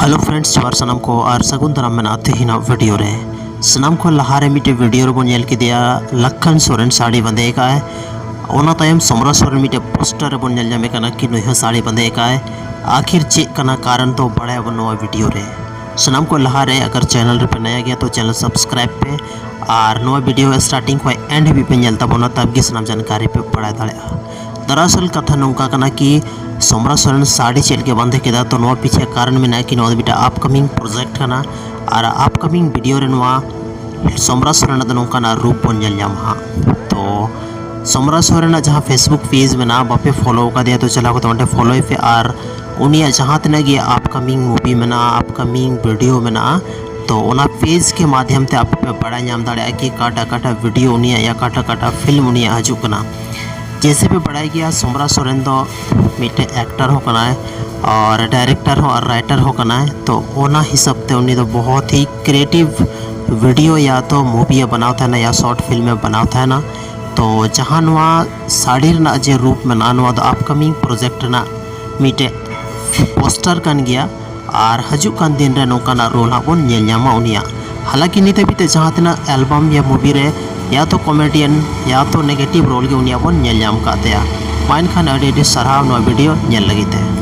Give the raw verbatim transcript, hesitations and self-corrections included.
Hello friends, ᱡᱚᱦᱟᱨ ᱥᱟᱱᱟᱢ ᱠᱚ ᱟᱨ ᱥᱟᱹᱜᱩᱱ ᱫᱟᱨᱟᱢ ᱢᱮᱱᱟᱜᱼᱟ ᱛᱮᱦᱮᱧᱟᱜ ᱵᱷᱤᱰᱤᱭᱳ ᱨᱮ᱾ ᱥᱟᱱᱟᱢ ᱠᱷᱚᱱ ᱞᱟᱦᱟᱨᱮ ᱢᱤᱫᱴᱮᱡ ᱵᱷᱤᱰᱤᱭᱳ ᱨᱮᱵᱚᱱ ᱧᱮᱞ ᱠᱮᱫᱮᱭᱟ ᱞᱟᱠᱷᱟᱱ ᱥᱚᱨᱮᱱ ᱥᱟᱹᱲᱤ ᱵᱟᱸᱫᱮ ᱟᱠᱟᱫᱼᱟᱭ᱾ ᱚᱱᱟ ᱛᱟᱭᱚᱢ ᱥᱚᱢᱨᱟ ᱥᱚᱨᱮᱱ ᱢᱤᱫᱴᱮᱡ ᱯᱳᱥᱴᱟᱨ ᱨᱮᱵᱚᱱ ᱧᱮᱞ ᱧᱟᱢᱮ ᱠᱟᱱᱟ ᱠᱤ ᱱᱩᱭ ᱦᱚᱸ ᱥᱟᱹᱲᱤ ᱵᱟᱸᱫᱮ ᱟᱠᱟᱫᱼᱟᱭ᱾ ᱟᱠᱷᱤᱨ ᱪᱮᱫ ᱠᱟᱱᱟ ᱠᱟᱨᱚᱱ ᱫᱚ ᱵᱟᱲᱟᱭᱟᱵᱚᱱ ᱱᱚᱣᱟ ᱵᱷᱤᱰᱤᱭᱳ ᱨᱮ᱾ ᱥᱟᱱᱟᱢ ᱠᱷᱚᱱ ᱞᱟᱦᱟᱨᱮ ᱟᱜᱟᱨ ᱪᱮᱱᱮᱞ ᱨᱮᱯᱮ ᱱᱟᱭᱟ ᱜᱮᱭᱟ ᱛᱚ ᱪᱮᱱᱮᱞ ᱥᱟᱵᱥᱠᱨᱟᱭᱤᱵ ᱯᱮ ᱟᱨ ᱱᱚᱣᱟ ᱵᱷᱤᱰᱤᱭᱳ ᱥᱴᱟᱨᱴᱤᱝ ᱠᱷᱚᱱ ᱮᱱᱰ ᱦᱟᱹᱵᱤᱡ ᱯᱮ ᱧᱮᱞ ᱛᱟᱵᱚᱱᱟ, ᱛᱟᱵ ᱜᱮ ᱥᱟᱱᱟᱢ ᱡᱟᱱᱠᱟᱨᱤ ᱯᱮ ᱵᱟᱲᱟᱭ ᱫᱟᱲᱮᱭᱟᱜᱼᱟ᱾ ᱫᱟᱨᱟᱥᱚᱞ ᱠᱟᱛᱷᱟ ᱱᱚᱝᱠᱟ ᱠᱟᱱᱟ ᱠᱤ ᱥᱚᱢᱨᱟ ᱥᱚᱨᱮᱱ ᱥᱟᱹᱲᱤ ᱪᱮᱫ ᱞᱟᱹᱜᱤᱫ ᱵᱟᱸᱫᱮ ᱠᱮᱫᱟ, ᱛᱚ ᱱᱚᱣᱟ ᱯᱤᱪᱷᱮ ᱠᱟᱨᱚᱱ ᱢᱮᱱᱟᱜᱼᱟ ᱠᱤ ᱱᱚᱣᱟ ᱫᱚ ᱢᱤᱫᱴᱟᱝ ᱟᱯᱠᱟᱢᱤᱝ ᱯᱨᱚᱡᱮᱠᱴ ᱠᱟᱱᱟ ᱟᱨ ᱟᱯᱠᱟᱢᱤᱝ ᱵᱷᱤᱰᱤᱭᱳ ᱨᱮ ᱱᱚᱣᱟ ᱥᱚᱢᱨᱟ ᱥᱚᱨᱮᱱᱟᱜ ᱫᱚ ᱱᱚᱝᱠᱟᱱᱟᱜ ᱨᱩᱯ ᱵᱚᱱ ᱧᱮᱞ ᱧᱟᱢᱟ ᱦᱟᱸᱜ᱾ ᱛᱚ ᱥᱚᱢᱨᱟ ᱥᱚᱨᱮᱱᱟᱜ ᱡᱟᱦᱟᱸ ᱯᱷᱮᱥᱵᱩᱠ ᱯᱮᱡᱽ ᱢᱮᱱᱟᱜᱼᱟ, ᱵᱟᱯᱮ ᱯᱷᱚᱞᱳ ᱟᱠᱟᱫᱮᱭᱟ ᱛᱚ ᱪᱟᱞᱟᱣ ᱠᱟᱛᱮ ᱚᱸᱰᱮ ᱯᱷᱚᱞᱳᱭ ᱯᱮ ᱟᱨ ᱩᱱᱤᱭᱟᱜ ᱡᱟᱦᱟᱸ ᱛᱤᱱᱟᱹᱜ ᱜᱮ ᱟᱯᱠᱟᱢᱤᱝ ᱢᱩᱵᱷᱤ ᱢᱮᱱᱟᱜᱼᱟ, ᱟᱯᱠᱟᱢᱤᱝ ᱵᱷᱤᱰᱤᱭᱳ ᱢᱮᱱᱟᱜᱼᱟ, ᱛᱚ ᱚᱱᱟ ᱯᱮᱡᱽ ᱠᱮ ᱢᱟᱫᱷᱭᱚᱢ ᱛᱮ ᱟᱯᱮ ᱯᱮ ᱵᱟᱲᱟᱭ ᱧᱟᱢ ᱫᱟᱲᱮᱭᱟᱜᱼᱟ ᱠᱤ ᱚᱠᱟᱴᱟᱜ ᱚᱠᱟᱴᱟᱜ ᱵᱷᱤᱰᱤᱭᱳ ᱩᱱᱤᱭᱟᱜ ᱭᱟ ᱚᱠᱟᱴᱟᱜ ᱚᱠᱟᱴᱟᱜ ᱯᱷᱤᱞᱢ ᱩᱱᱤᱭᱟᱜ ᱦᱤᱡᱩᱜ ᱠᱟᱱᱟ᱾ ᱡᱮᱭᱥᱮ ᱯᱮ ᱵᱟᱲᱟᱭ ᱜᱮᱭᱟ ᱥᱚᱢᱨᱟ ᱥᱚᱨᱮᱱ ᱫᱚ ᱢᱤᱫᱴᱮᱡ ᱮᱠᱴᱟᱨ ᱦᱚᱸ ᱠᱟᱱᱟᱭ ᱟᱨ ᱰᱟᱭᱨᱮᱠᱴᱟᱨ ᱦᱚᱸ ᱟᱨ ᱨᱟᱭᱴᱟᱨ ᱦᱚᱸ ᱠᱟᱱᱟᱭ᱾ ᱛᱚ ᱚᱱᱟ ᱦᱤᱥᱟᱹᱵ ᱛᱮ ᱩᱱᱤ ᱫᱚ ᱵᱚᱦᱚᱛ ᱦᱤ ᱠᱨᱤᱭᱮᱴᱤᱵᱷ ᱵᱷᱤᱰᱤᱭᱳ ᱭᱟ ᱛᱚ ᱢᱩᱵᱷᱤ ᱮ ᱵᱮᱱᱟᱣ ᱛᱟᱦᱮᱱᱟ ᱭᱟ ᱥᱚᱨᱴ ᱯᱷᱤᱞᱢ ᱮ ᱵᱮᱱᱟᱣ ᱛᱟᱦᱮᱱᱟ᱾ ᱛᱚ ᱡᱟᱦᱟᱸ ᱱᱚᱣᱟ ᱥᱟᱹᱲᱤ ᱨᱮᱱᱟᱜ ᱡᱮ ᱨᱩᱯ ᱢᱮᱱᱟᱜᱼᱟ, ᱱᱚᱣᱟ ᱫᱚ ᱟᱯᱠᱟᱢᱤᱝ ᱯᱨᱚᱡᱮᱠᱴ ᱨᱮᱱᱟᱜ ᱢᱤᱫᱴᱮᱡ ᱯᱳᱥᱴᱟᱨ ᱠᱟᱱ ᱜᱮᱭᱟ ᱟᱨ ᱦᱤᱡᱩᱜ ᱠᱟᱱ ᱫᱤᱱ ᱨᱮ ᱱᱚᱝᱠᱟᱱᱟᱜ ᱨᱳᱞ ᱦᱟᱸᱜ ᱵᱚᱱ ᱧᱮᱞ ᱧᱟᱢᱟ ᱩᱱᱤᱭᱟᱜ᱾ ᱦᱟᱞᱟᱸᱠᱤ ᱱᱤᱛ ᱦᱟᱹᱵᱤᱡ ᱛᱮ ᱡᱟᱦᱟᱸ ᱛᱤᱱᱟᱹᱜ ᱮᱞᱵᱟᱢ ᱭᱟ ᱢᱩᱵᱷᱤ ᱨᱮ ᱭᱟ ᱛᱚ ᱠᱚᱢᱮᱰᱤᱭᱟᱱ ᱭᱟ ᱛᱚ ᱱᱮᱜᱮᱴᱤᱵᱷ ᱨᱳᱞ ᱜᱮ ᱩᱱᱤᱭᱟᱜ ᱵᱚᱱ ᱧᱮᱞ ᱧᱟᱢ ᱟᱠᱟᱫ ᱛᱟᱭᱟ᱾ ᱢᱟ ᱮᱱᱠᱷᱟᱱ ᱟᱹᱰᱤ ᱟᱹᱰᱤ ᱥᱟᱨᱦᱟᱣ ᱱᱚᱣᱟ ᱵᱷᱤᱰᱤᱭᱳ ᱧᱮᱞ ᱞᱟᱹᱜᱤᱫ ᱛᱮ᱾